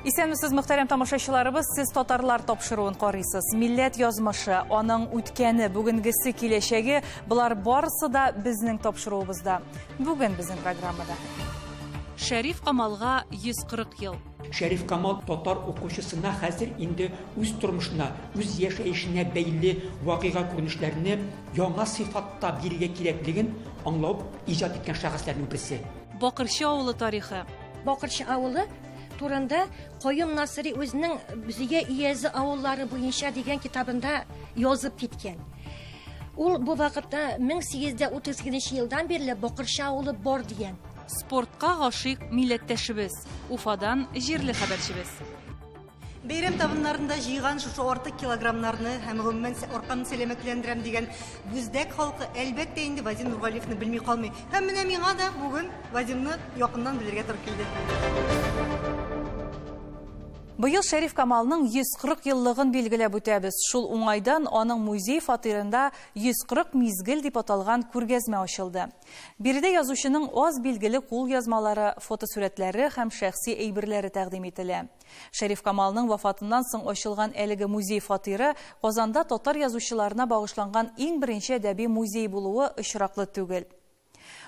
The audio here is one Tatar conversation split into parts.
Исәнмесез, мөхтәрәм тамашачыларыбыз, сез татарлар тапшыруын карыйсыз. Милләт язмышы, аның үткәне, бүгенгесе, киләчәге, болар барысы да безнең тапшыруыбызда. Бүген безнең программада. Шәриф Камалга 140 ел. Шәриф Камал татар укучысына хәзер инде үз тормышына, үз яшәешенә бәйле вакыйга-күренешләрне яңа сыйфатта бирергә кирәклеген аңлап иҗат иткән шәхесләрнең берсе. Бакырчы авылы тарихы. Бакырчы авылы турында Каюм Насыйри үзенең Зөя өязе авыллары буенча дигән китабында язып киткән. Ул бу вакытта 1838 елдан бирле Бакырчы авылы бар дигән. Спортка гашыйк милләттәшебез, Уфадан җирле хәбәрчебез. Бәйрәм табыннарында җыйган шушы артык килограммнарны һәм гомумән арканы сәламәтләндерәм дигән Бүздәк халкы, әлбәттә инде, Вадим Нургалиевны белми калмый. Һәм менә миңа да бүген Вадимны якыннан белергә туры килде. Быел Шәриф Камалның 140 еллыгын билгеләп үтәбез. Шул уңайдан аның музей фатирында 140 мизгел дип аталган күргәзмә ачылды. Биредә язучының аз билгеле кулъязмалары, фотосурәтләре һәм шәхси әйберләре тәкъдим ителә. Шәриф Камалның вафатыннан соң ачылган әлеге музей-фатиры Казанда татар язучыларына багышланган иң беренче әдәби музей булуы очраклы түгел.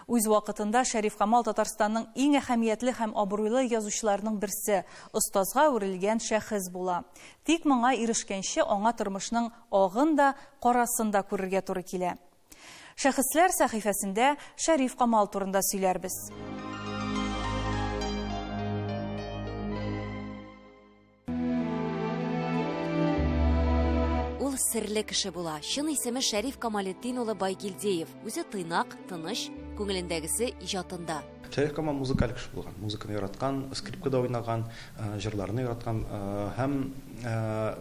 Үз вакытында Шәриф Камал Татарстанның иң әһәмиятле һәм абруйлы язучыларының берсе, остазга әверелгән шәхес була. Тик моңа ирешкәнче аңа тормышның агын да, карасын да күрергә туры килә. Шәхесләр сәхифәсендә Шәриф Камал турында сөйләрбез. Ул серле кеше була. Чын исеме Шәриф Камалетдин улы Байгилдеев. Үзе тыйнак, тыныч, күңелендәгесе иҗатында. Шәриф Камал музыкаль кеше булган. Музыканы яраткан, скрипкада уйнаган, җырларны яраткан һәм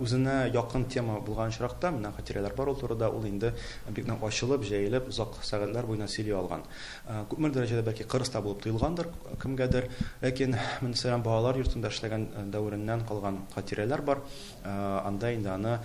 үзенә якын тема булган очракта, менә хатирәләр бар ул турыда, ул инде бик нык ачылып, җәелеп, озак сәгатьләр буена сөйли алган. Күпмедер дәрәҗәдә бәлки кырыс та булып тоелгандыр кемгәдер, ләкин, мәсәлән, балалар йортында эшләгән дәвереннән калган хатирәләр бар. Анда инде аны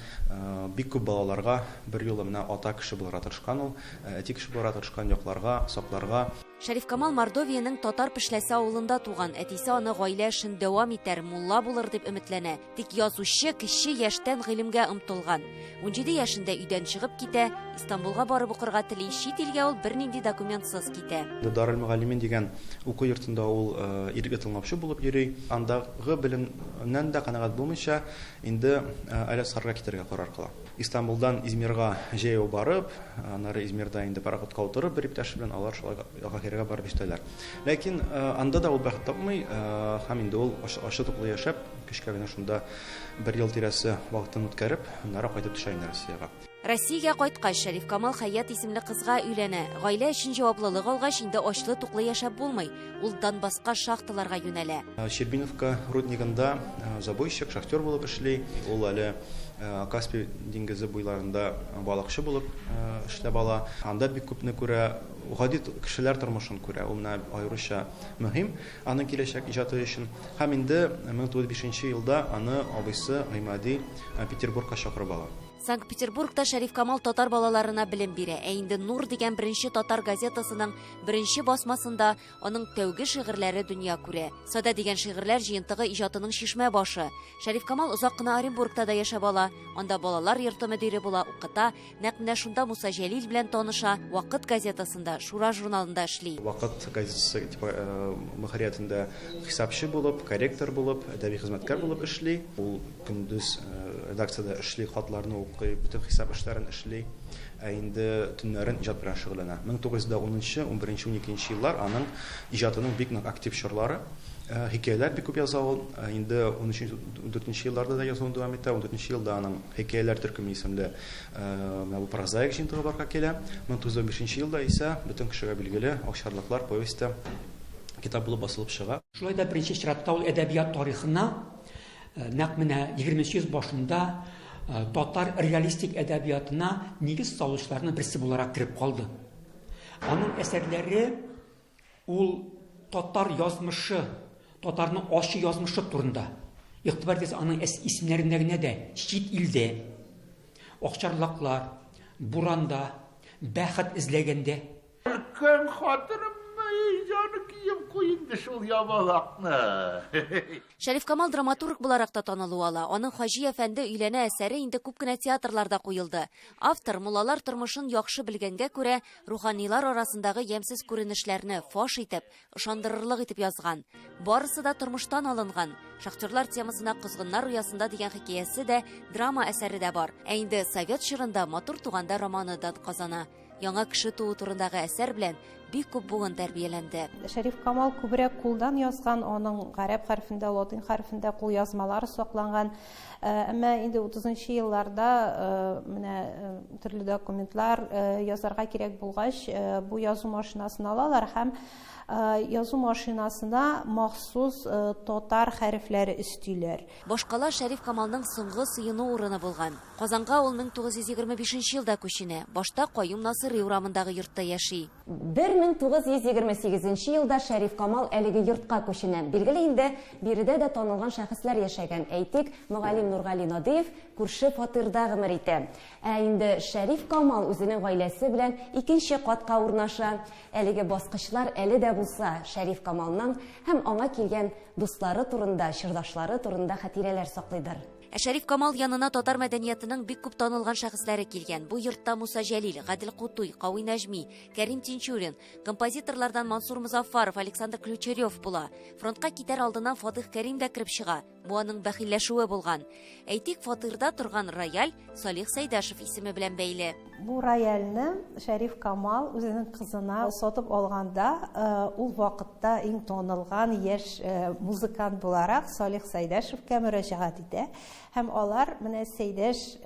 бик күп балаларга берьюлы менә ата кеше булырга тырышкан ул, әти кеше булырга тырышкан, якларга, сакларга. Шәриф Камал Мордовиянең Татар Пешләсе авылында туган. Әтисе аны гаилә эшен дәвам итәр, мулла булыр дип өметләнә. Тик язучы кече яшьтән гыйлемгә омтылган. 17 яшендә өйдән чыгып китә, Истанбулга барып укырга тели, чит илгә ул бернинди документсыз китә. Дарелмөгаллимин дигән уку йортында ул ирекле тыңлаучы булып йөри. Андагы белемнән дә канәгать булмыйча, инде Аль-Әзһарга китәргә карар кыла. Истанбулдан Измирга җәяү барып, аннары Измирда инде пароходка утырып, бер иптәше белән алар шулай Каһирәгә барып җитәләр. Ләкин анда да ул бәхет тапмый һәм инде ул ачлы-туклы яшәп, көчкә генә шунда бер ел тирәсе вакытын үткәреп, аннары кайтып төшә инде Россиягә. Россиягә кайткач, Шәриф Камал Хәят исемле кызга өйләнә. Гаилә өчен җаваплылык алгач, инде ачлы-туклы яшәп булмый. Ул Донбасска шахталарга юнәлә. Щербиновка руднигында забойщик, шахтер булып эшли. Ул әле Каспий диңгезе буйларында балыкчы булып эшләп ала. Анда бик күпне күрә, гади кешеләр тормышын күрә. Ул менә аеруча мөһим аның киләчәк иҗаты өчен. Һәм инде 1905 нче елда аны абыйсы Гыймади Петербургка чакырып ала. Санкт-Петербургта Шәриф Камал татар балаларына белем бирә. Ә инде Нур дигән беренче татар газетасының беренче басмасында аның тәүге шигырьләре дөнья күрә. Садә дигән шигырьләр җыентыгы иҗатының чишмә башы. Шәриф Камал озак кына Оренбургта да яшәп ала. Анда балалар йорты мөдире була, укыта. Нәкъ менә шунда Муса Җәлил белән таныша, Вакыт газетасында, Шура журналында эшли. Вакыт газетасы мөхәрриятендә хисапчы булып, корректор булып, әдәби хезмәткәр булып эшли. Ул көндез редакциядә эшли, хатларны укый, бөтен хисап эшләрен эшли. Ә инде төннәрен иҗат белән шөгыльләнә. 1910 нчы, унберенче, уникенче еллар аның иҗатының бик нык актив чорлары. Хикәяләр бик күп яза ул. Инде унөченче, ундүртенче елларда да язуын дәвам итә. Ундүртенче елда аның Хикәяләр төркеме исемле менә бу прозаик җыентыгы барлыкка килә. 1915 елда исә бөтен кешегә билгеле Акчарлаклар повесте китап булып басылып чыга. Шулай да беренче чиратта ул әдәбият тарихына нәкъ менә егерменче йөз башында татар реалистик әдәбиятына нигез салучыларның берсе буларак кереп калды. Аның әсәрләре Ул татар язмышы, татарның ачы язмышы турында. Игътибар итегез, аның исемнәрендә генә дә чит илдә, акчарлаклар, буранда, бәхет эзләгәндә. Өлкән хатыныммы? Ай, җаныкаем, куй инде шул ябалакны. Шәриф Камал драматург буларак та танылу ала. Аның Хаҗи әфәнде өйләнә әсәре инде күп кенә театрларда куелды. Автор муллалар тормышын яхшы белгәнгә күрә, руханилар арасындагы ямьсез күренешләрне фаш итеп, ышандырырлык итеп язган. Барысы да тормыштан алынган. Шахтерлар темасына Козгыннар оясында дигән хикәясе дә, драма әсәре дә бар. Ә инде совет чорында Матур туганда романы дан казана. Яңа кеше туу турындагы әсәр белән бик күп буын тәрбияләнде. Шәриф Камал күбрәк кулдан язган, аның гарәп хәрефендә, латин хәрефендә кулъязмалары сакланган. Әмма инде утызынчы елларда менә төрле документлар язарга кирәк булгач, бу язу машинасын алалар һәм язу машинасына махсус татар хәрефләре өстиләр. Башкала Шәриф Камалның соңгы сыену урыны булган. Казанга ул 1925 елда күченә. Башта Каюм Насыйри урамындагы йортта яши. 1928 елда Шәриф Камал әлеге йортка күченә. Билгеле инде, биредә дә танылган шәхесләр яшәгән. Әйтик, мөгаллим Нургали Надыев күрше фатирда гомер итә. Ә инде Шәриф Камал үзенең гаиләсе белән икенче катка урнаша. Әлеге баскычлар әле дә булса Шәриф Камалның һәм аңа килгән дуслары турында, чордашлары турында хатирәләр саклыйдыр. Ә Шәриф Камал янына татар мәдәниятының бик күп танылган шәхесләре килгән. Бу йортта Муса Җәлил, Гадел Кутуй, Кави Нәҗми, Кәрим Тинчурин, композиторлардан Мансур Мозаффаров, Александр Ключарев була. Фронтка китәр алдыннан Фатих Кәрим дә кереп чыга. Бу аның бәхилләшүе булган. Әйтик, фатирда торган рояль Салих Сәйдәшев исеме белән бәйле. Бу рояльне Шәриф Камал үзенең кызына сатып алганда, ул вакытта иң танылган яшь музыкант буларак Салих Сәйдәшевкә мөрәҗәгать итә. Һәм алар менә Сәйдәш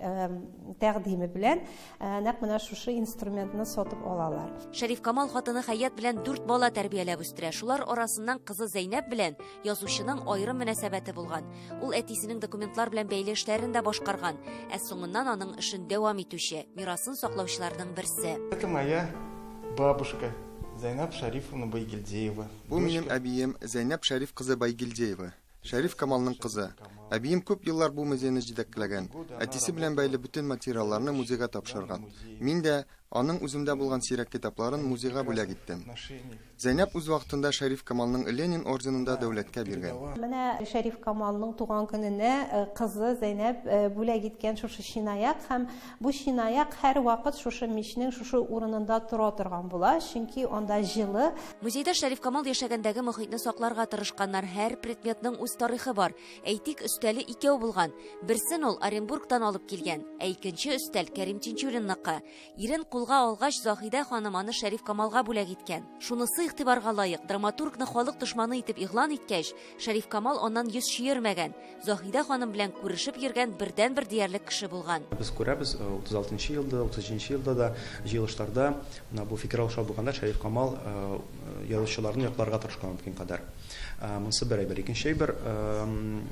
тәкъдиме белән нәкъ менә шушы инструментны сатып алалар. Шәриф Камал хатыны Хәят белән 4 бала тәрбияләп үстерә. Шулар арасыннан кызы Зәйнәб белән язучының аерым мөнәсәбәте булган. Ул әтисенең документлар белән бәйле эшләрен дә башкарган, ә соңыннан аның эшен дәвам итүче, мирасын саклаучыларның берсе. Это моя бабушка Зәйнәб Шәрифовна Байгильдеева. Бу минем әбием Зәйнәб Шәриф кызы Байгильдеева. Шәриф Камалның кызы. Әбием күп еллар бу музейны җитәкләгән. Әтисе белән бәйле бөтен материалларны музейга тапшырган. Мин дә аның үземдә булган сирәк китапларын музейга бүләк иттем. Зәйнәб үз вакытында Шәриф Камалның Ленин орденын да дәүләткә биргән. Менә Шәриф Камалның туган көненә кызы Зәйнәб бүләк иткән шушы чинаяк, һәм бу чинаяк һәр вакыт шушы мичнең шушы урынында тора торган була, чөнки анда җылы. Музейда Шәриф Камал яшәгәндәге мохитне сакларга тырышканнар. Һәр предметның үз тарихы бар. Әйтик, өстәле икәү булган. Берсен ул Оренбургтан алып килгән, ә икенче өстәл Кәрим Тинчуринныкы. Ирен кулга алгач, Заһидә ханым аны Шәриф Камалга бүләк иткән. Шунысы игътибарга лаек, драматургны халык дошманы итеп игълан иткәч, Шәриф Камал аннан йөз чөермәгән. Заһидә ханым белән күрешеп йөргән бердәнбер диярлек кеше булган. Без күрәбез, утыз алтынчы елда, утыз җиденче елда да җыелышларда менә бу фикер алыша булганда Шәриф Камал язучыларны якларга тырышкан мөмкин кадәр. Монысы бер әйбер. Икенче әйбер,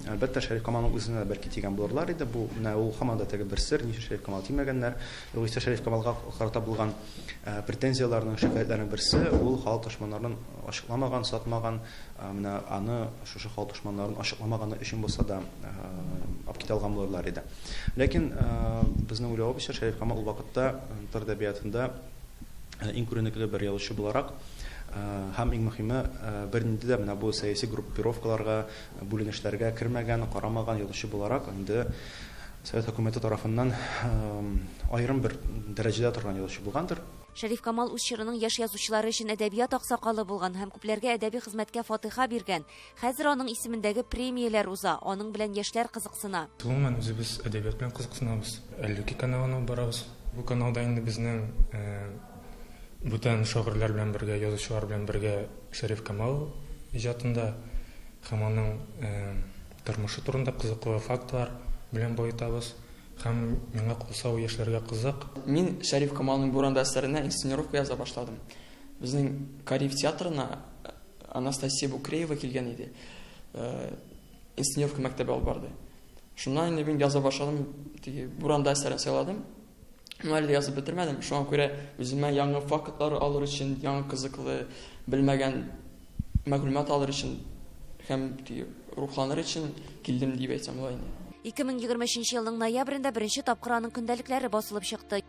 әлбәттә, Шәриф Камалның үзенә бәлки тигән булырлар иде. Бу менә ул һаман да теге бер сер, ничә Шәриф Камал тимәгәннәр. Югыйсә Шәриф Камалга карата булган претензияләрнең, шикаятьләрнең берсе ул халык дошманнарын ачыкламаган, сатмаган, менә аны шушы халык дошманнарын ачыкламаганы өчен булса да алып китә алган булырлар иде. Ләкин безнең уйлавыбызча, Шәриф Камал ул вакытта татар әдәбиятында иң күренекле бер язучы буларак һәм иң мөһиме, бернинди дә менә бу сәяси группировкаларга, бүленешләргә кермәгән, карамаган язучы буларак инде Совет хөкүмәте тарафыннан аерым бер дәрәҗәдә торган язучы булгандыр. Шәриф Камал үз чорының яшь язучылары өчен әдәбият аксакалы булган һәм күпләргә әдәби хезмәткә фатиха биргән. Хәзер аның исемендәге премияләр уза, аның белән яшьләр кызыксына. Гомумән үзебез әдәбият белән кызыксынабыз. Әллүки каналына алып барабыз. Бу каналда инде безнең бүтән шагыйрьләр белән бергә, язучылар белән бергә Шәриф Камал иҗатында һәм аның тормышы турында кызыклы фактлар белән байытабыз. Һәм миңа калса, ул яшьләргә кызык. Мин Шәриф Камалның Буранда әсәренә инсценировка яза башладым. Безнең Кариев театрына Анастасия Букреева килгән иде. Инсценировка мәктәбе алып барды. Шуннан инде мин яза башладым, теге Буранда әсәрен сайладым. Ну, әле язып бетермәдем. Шуңа күрә үземә яңа фактлар алыр өчен, яңа кызыклы, белмәгән мәгълүмат алыр өчен һәм теге рухланыр өчен килдем дип әйтсәм була инде. Ике мең егерме өченче елның ноябрендә беренче тапкыр аның көндәлекләре басылып чыкты.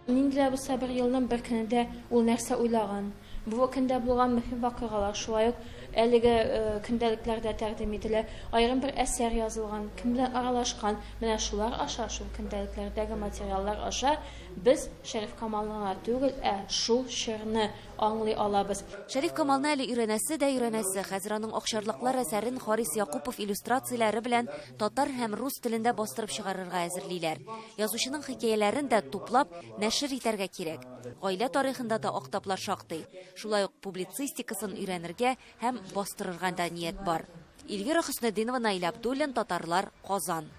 Нинди дә булса бер елның бер көнендә ул нәрсә уйлаган, Бу көндә булган мөһим вакыйгалар шулай ук әлеге көндәлекләрдә тәкъдим ителә. Аерым бер әсәр язылган, кем белән аралашкан, менә шулар аша, шул көндәлекләрдәге материаллар аша без Шәриф Камалны гына түгел, ә шул чорны аңлый алабыз. Шәриф Камалны әле өйрәнәсе дә өйрәнәсе. Хәзер аның Акчарлаклар әсәрен Харис Якупов иллюстрацияләре белән татар һәм рус телендә бастырып чыгарырга әзерлиләр. Язучының хикәяләрен дә туплап, нәшер итәргә кирәк. Гаилә тарихында да актаплар шактый. Шулай ук публицистикасын өйрәнергә һәм бастырырга да ният бар. Эльвира Хөснетдинова, Наил Абдуллин, Татарлар, Казан.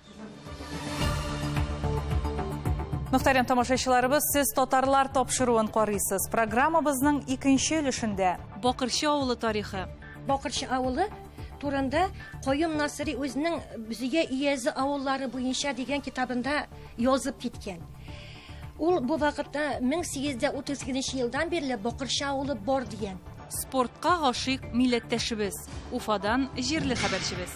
Мөхтәрәм тамашачыларыбыз, сез Татарлар тапшыруын карыйсыз. Программабызның икенче өлешендә Бакырчы авылы тарихы. Бакырчы авылы турында Каюм Насыйри үзенең Зөя өязе авыллары буенча дигән китабында язып киткән. Ул бу вакытта 1838 елдан бирле Бакырчы авылы бар дигән. Спортка гашыйк милләттәшебез, Уфадан җирле хәбәрчебез.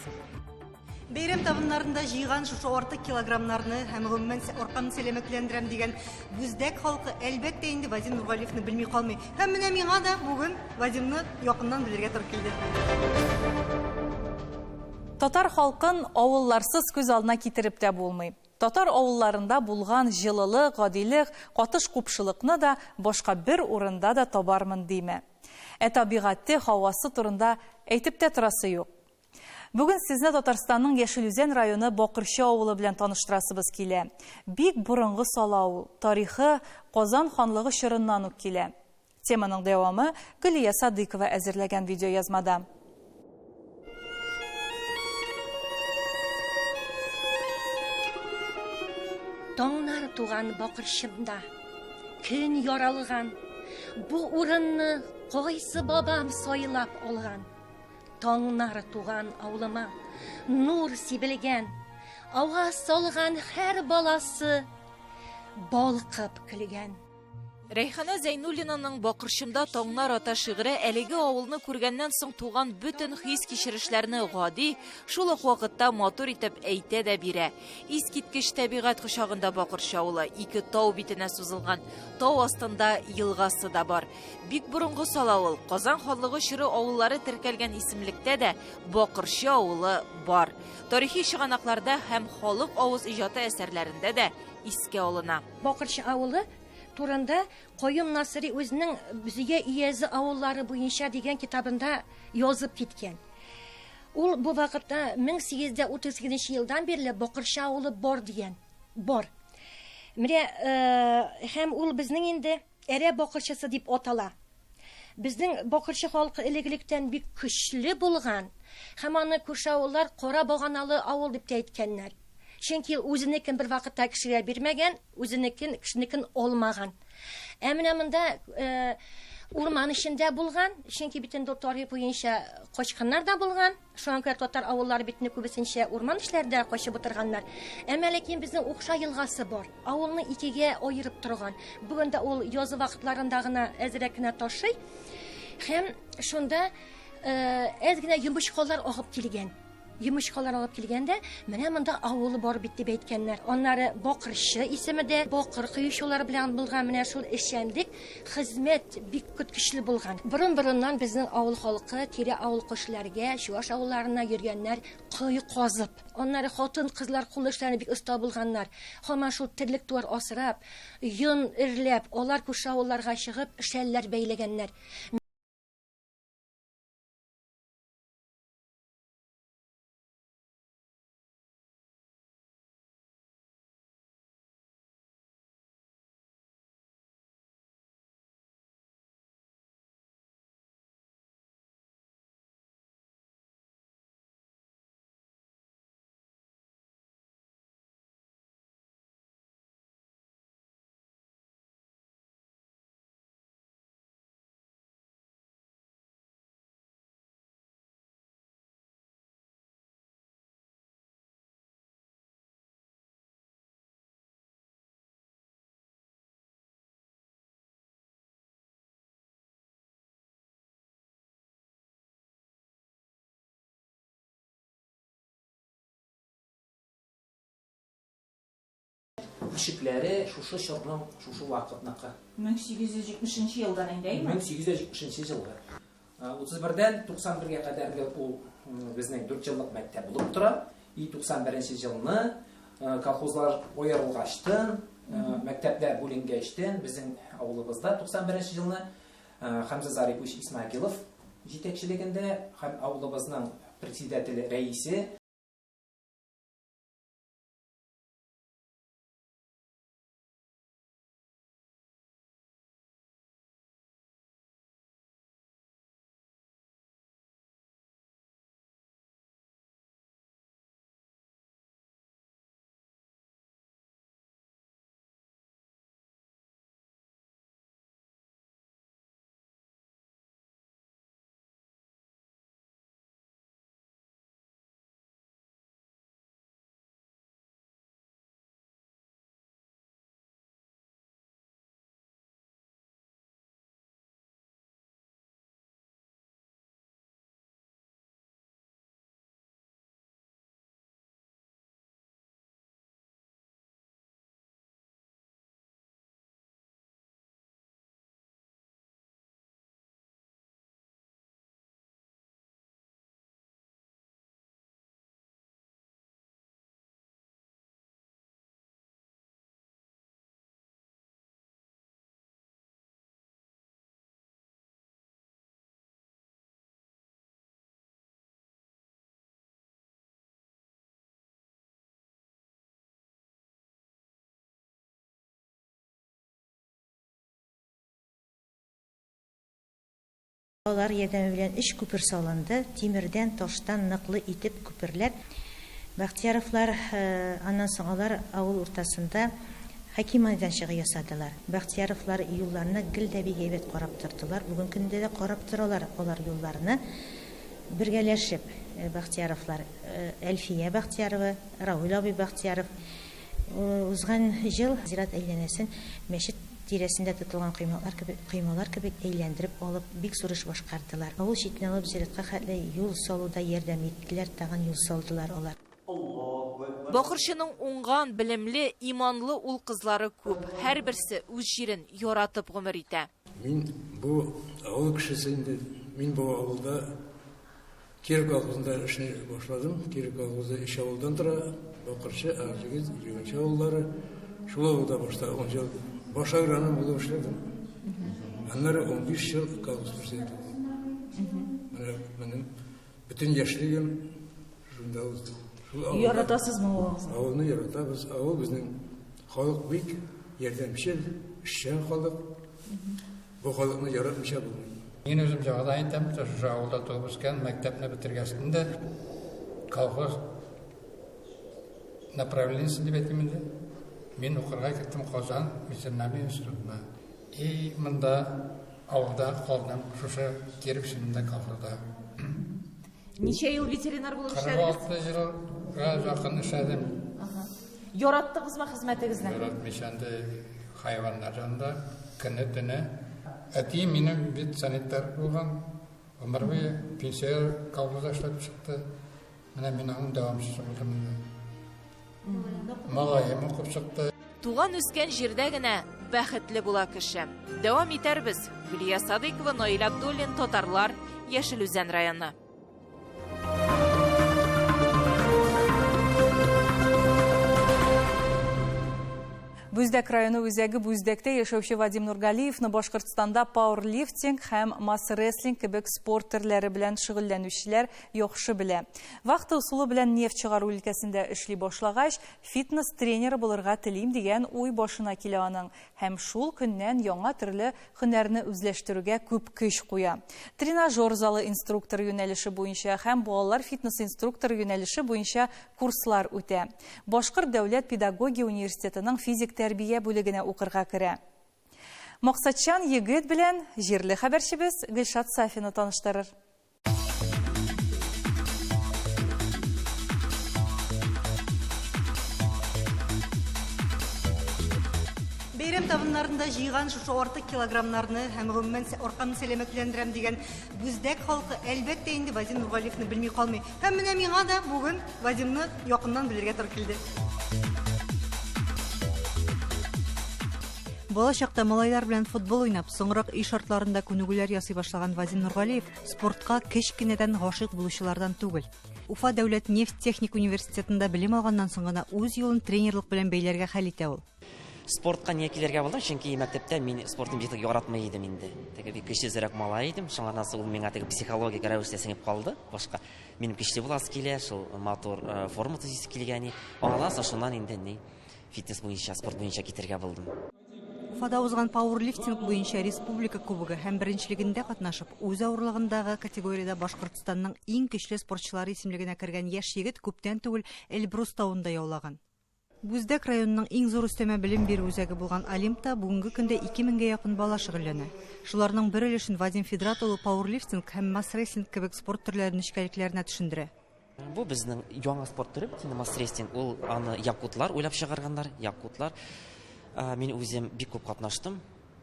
Бәйрәм табыннарында җыйган шушы артык килограммнарны һәм гомумән аркамны сәламәтләндерәм дигән Бүздәк халкы, әлбәттә инде, Вадим Нургалиевны белми калмый. Һәм менә миңа да бүген Вадимны якыннан белергә туры килде. Татар халкын авылларсыз күз алдына китереп тә булмый. Татар авылларында булган җылылык, гадилек, катыш купшылыкны да башка бер урында да табармын димә. Ә табигате, һавасы турында әйтеп тә торасы юк. Бүген сезне Татарстанның Яшел Үзән районы Бакырчы авылы белән таныштырасыбыз килә. Бик борынгы сала ул, тарихы Казан ханлыгы чорыннан ук килә. Теманың дәвамы Гөлия Садыйкова әзерләгән видеоязмада. Таңнар туган Бакырчымда, көн яралган. Бу урынны кайсы бабам сайлап алган? Таңнар туган авылыма нур сибелгән, аваз салган һәр баласы балкып көлгән. Рәйхана Зәйнуллинаның Бакырчымда таңнар ата шигыре әлеге авылны күргәннән соң туган бөтен хис-кичерешләрне гади, шул ук вакытта матур итеп әйтә дә бирә. Искиткеч табигать кочагында Бакырчы авылы, ике тау битенә сузылган. Тау астында елгасы да бар. Бик борынгы сала ул. Казан ханлыгы чоры авыллары теркәлгән исемлектә дә Бакырчы авылы бар. Тарихи чыганакларда һәм халык авыз иҗаты әсәрләрендә дә искә алына. Бакырчы авылы турында Каюм Насыйри үзенең Зөя өязе авыллары буенча дигән китабында язып киткән. Ул бу вакытта 1838 елдан бирле Бакырчы авылы бар дигән. Бар. Менә һәм ул безнең инде Әрә бакырчысы дип атала. Безнең бакырчы халкы элек-электән бик көчле булган һәм аны күрше авыллар кара баганалы авыл дип тә әйткәннәр. Чөнки ул үзенекен бер вакытта кешегә бирмәгән, үзенекен кешенекен алмаган. Ә менә монда урман эчендә булган, чөнки бит инде тарих буенча качканнар да булган. Шуңа күрә татар авыллары бит инде күбесенчә урман эчләрендә качып утырганнар. Әмма ләкин безнең Укша елгасы бар. Авылны икегә аерып торган. Бүген дә ул язы вакытларында гына әзрәк кенә ташый. Һәм шунда әз генә йомычкалар агып килгән. Йомычкалар алып килгәндә, менә монда авыл бар бит дип әйткәннәр. Аннары Бакырчы исеме дә бакыр коючылар белән булган. Менә шул эшчәнлек, хезмәт бик көткечле булган. Борын-борыннан безнең авыл халкы тирә авыл кешеләргә, чуаш авылларына йөргәннәр кое казып. Аннары хатын-кызлар кул эшләренә бик оста булганнар. Һаман шул терлек-туар асрап, йон эрләп, алар күрше авылларга чыгып, шәлләр бәйләгәннәр. Ишекләре шушы чорның, шушы вакытныкы. 1870 нче елдан инде, әйеме? 1870 нче елгы. 31 дән 91 гә кадәрле ул безнең дүрт еллык мәктәп булып тора. И 91 нче елны колхозлар аерылгачтын, мәктәпләр бүленгәчтен, безнең авылыбызда 91 нче елны Хәмзә Зарипович Исмагилов җитәкчелегендә һәм авылыбызның председателе, рәисе Алар ярдәме белән өч күпер салынды, тимердән, таштан ныклы итеп күперләр. Бәхтияровлар, аннан соң алар авыл уртасында хоккей мәйданчыгы ясадылар. Бәхтияровлар юлларны гел дә бик әйбәт карап тордылар, бүген көндә дә карап торалар алар юлларны. Бергәләшеп Бәхтияровлар, Әлфия Бәхтиярова, Равил абый Бәхтияров узган ел зират әйләнәсен мәчет тирәсендә тотылган коймаклар кебек, коймалар кебек әйләндереп алып, бик зур эш башкардылар. Авыл читенә алып зиратка хәтле юл салуда ярдәм иттеләр, тагын юл салдылар алар. Бакырчының уңган, белемле, иманлы ул-кызлары күп. Һәрберсе үз җирен яратып гомер итә. Мин бу авыл кешесе инде. Мин бу авылда Киров колхозында эшне башладым. Киров колхозы өч авылдан тора. Бакырчы, Акжигит, Югынчы авыллары. Шул авылда башта 10 ел баш агроном булып эшләдем. Аннары 15 ел колхоз председателе булдым. Менә минем бөтен яшьлегем шунда узды. Шул авылда. Яратасызмы авылыгызны? Авылны яратабыз. Авыл безнең халык бик ярдәмчел, эшчән халык. Бу халыкны яратмыйча булмый. Мин үзем яңадан әйтәм, шушы авылда туып үскән, мәктәпне бетергәчтен дә колхоз направлениесе дип әйтим инде. Мин укырга киттем Казан ветеринарный институтына. И монда авылда калдым, шушы Киров исемендә колхозда. Ничә ел ветеринар булып эшләдегез? 46 елга якын эшләдем. Яраттыгызмы хезмәтегезне? Яратмыйча инде хайваннар янында көне-төне. Әтием минем бит санитар булган, гомер буе пенсия колхозда эшләп чыкты. Менә мин аның дәвамчысы булдым инде. Малаем укып чыкты. Туган-үскән җирдә генә бәхетле була кеше. Дәвам итәрбез. Гөлия Садыйкова, Наил Абдуллин, Татарлар, Яшел Үзән районы. Бүздәк районы үзәге Бүздәктә яшәүче Вадим Нургалиевны Башкортстанда пауэрлифтинг һәм масс-рестлинг кебек спорт төрләре белән шөгыльләнүчеләр яхшы белә. Вахта ысулы белән нефть чыгару өлкәсендә эшли башлагач, фитнес тренеры булырга телим дигән уй башына килә аның һәм шул көннән яңа төрле һөнәрне үзләштерүгә күп көч куя. Тренажер залы инструкторы юнәлеше буенча һәм балалар фитнесы инструкторы юнәлеше буенча курслар үтә. Башкорт дәүләт педагогия университетының физик тәрбия бүлегенә укырга керә. Максатчан егет белән җирле хәбәрчебез Гөлшат Сафина таныштырыр. Бәйрәм табыннарында җыйган шушы артык килограммнарны һәм гомумән аркамны сәламәтләндерәм дигән Бүздәк халкы, әлбәттә инде, Вадим Нургалиевны белми калмый. Һәм менә миңа да бүген Вадимны якыннан белергә туры килде. Бала чакта малайлар белән футбол уйнап, соңрак өй шартларында күнегүләр ясый башлаган Вадим Нургалиев спортка кечкенәдән гашыйк булучылардан түгел. Уфа дәүләт нефть техник университетында белем алганнан соң гына үз юлын тренерлык белән бәйләргә хәл итә ул. Спортка нигә килергә булдым? Чөнки мәктәптә мин спортны бик яратмый идем инде. Теге бик көчсезрәк малай идем. Шуңардан соң ул миңа теге психологик рәвештә сеңеп калды. Башка минем көчле буласы килә, шул матур э, форма төзисе килгән. Аннан соң шуннан инде ни фитнес буенча, спорт буенча китергә булдым. Уфада узган пауэрлифтинг буенча республика кубогы һәм беренчелегендә катнашып, үз авырлыгындагы категориядә Башкортстанның иң көчле спортчылары исемлегенә кергән яшь егет күптән түгел Эльбрус тавын да яулаган. Бүздәк районының иң зур өстәмә белем бирү үзәге булган Олимпта бүгенге көндә 2 меңгә якын бала шөгыльләнә. Шуларның бер өлешен Вадим Фидрат улы пауэрлифтинг һәм масс-рестлинг кебек спорт төрләре нечкәлекләренә төшендерә. Бу безнең яңа спорт төре бит инде масс-рестлинг. Ул аны якутлар уйлап чыгарганнар, якутлар. Мин үзем бик күп катнаштым.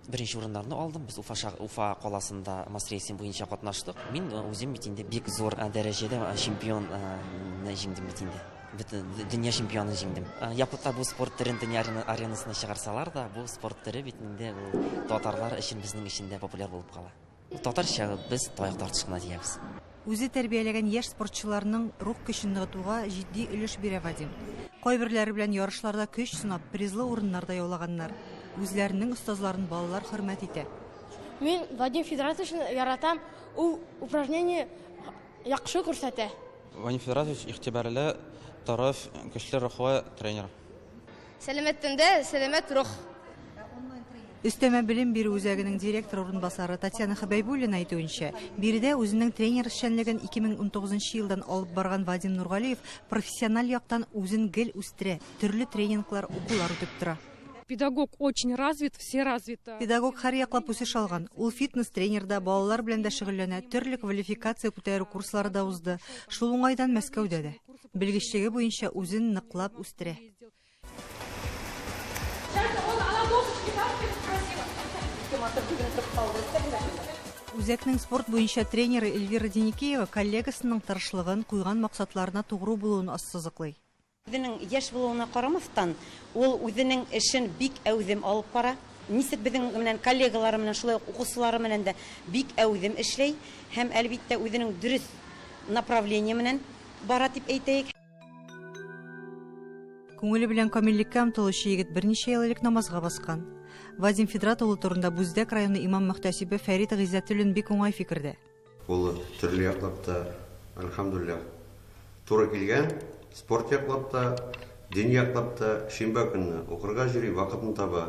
Беренче урыннарны алдым. Без Уфа, Уфа каласында масс-рестлинг буенча катнаштык. Мин үзем бит инде бик зур дәрәҗәдә чемпион җиңдем бит инде. Бөтен дөнья чемпионын җиңдем. Якутлар бу спорт төрен дөнья аренасына чыгарсалар да, бу спорт төре бит инде ул татарлар өчен безнең өчен дә популяр булып кала. Татарча без таяк тартыш кына диябез. Үзе тәрбияләгән яшь спортчыларның рух көчен ныгытуга җитди өлеш бирә Вадим. Кайберләре белән ярышларда көч сынап, призлы урыннар да яулаганнар. Үзләренең остазларын балалар хөрмәт итә. Мин Вадим Федоратовичны яратам, ул упражнение яхшы күрсәтә. Вадим Федоратович игътибарлы, тырыш, көчле рухлы тренер. Сәламәт тәндә, сәламәт рух. Өстәмә белем бирү үзәгенең директор урынбасары Татьяна Хәбәйбуллина әйтүенчә, биредә үзенең тренер эшчәнлеген 2019 елдан алып барган Вадим Нургалиев профессиональ яктан үзен гел үстерә, төрле тренинглар, укулар үтеп тора. Педагог очень развит, все развиты. Педагог һәр яклап үсеш алган. Ул фитнес-тренер да, балалар белән дә шөгыльләнә, төрле квалификация күтәрү курслары да узды. Шул уңайдан Мәскәүдә дә. Белгечлеге буенча үзен ныклап үстерә. Үзәкнең спорт буенча тренеры Эльвира Деникеева коллегасының тырышлыгын, куйган максатларына тугры булуын ассызыклый. Үзенең яшь булуына карамастан, ул үзенең эшен бик әүзем алып бара. Ничек безнең белән коллегалары белән, шулай ук укучылары белән дә бик әүзем эшләй һәм, әлбиттә, үзенең дөрес направление белән бара дип әйтәек. Күңеле белән камиллеккә омтылучы егет берничә ел элек намазга баскан. Вадим Фидрат улы турында Бүздәк районы имам-мөхтәсибе Фәрит Гыйззәтуллин бик уңай фикердә. Ул төрле яклап та, әлхәмдүлилләһ, туры килгән, спорт яклап та, дин яклап та, шимбә көнне укырга йөри, вакытын таба.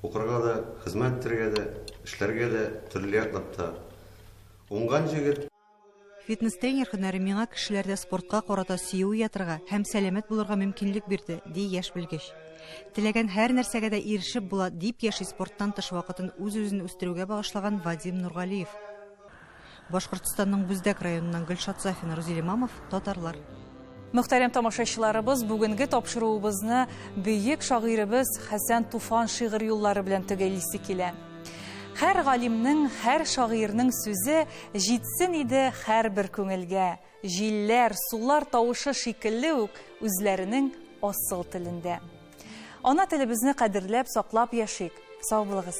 Укырга да, хезмәт итәргә дә, эшләргә дә, төрле яклап та уңган җегет. Фитнес-тренер һөнәре миңа кешеләрдә спортка карата сөю уятырга һәм сәламәт булырга мөмкинлек бирде, ди яшь белгеч. Теләгән һәр нәрсәгә дә ирешеп була, дип яши спорттан тыш вакытын үз-үзен үстерүгә багышлаган Вадим Нургалиев. Башкортстанның Бүздәк районыннан Гөлшат Сафина, Рузил Имамов, Татарлар. Мөхтәрәм тамашачыларыбыз, бүгенге тапшыруыбызны бөек шагыйребез Хәсән Туфан шигырь юллары белән төгәллисе килә. Һәр галимнең, һәр шагыйрьнең сүзе җитсен иде һәрбер күңелгә, җилләр, сулар тавышы шикелле үк үзләренең асыл телендә. Ана телебезне кадерләп, саклап яшик. Сау булыгыз!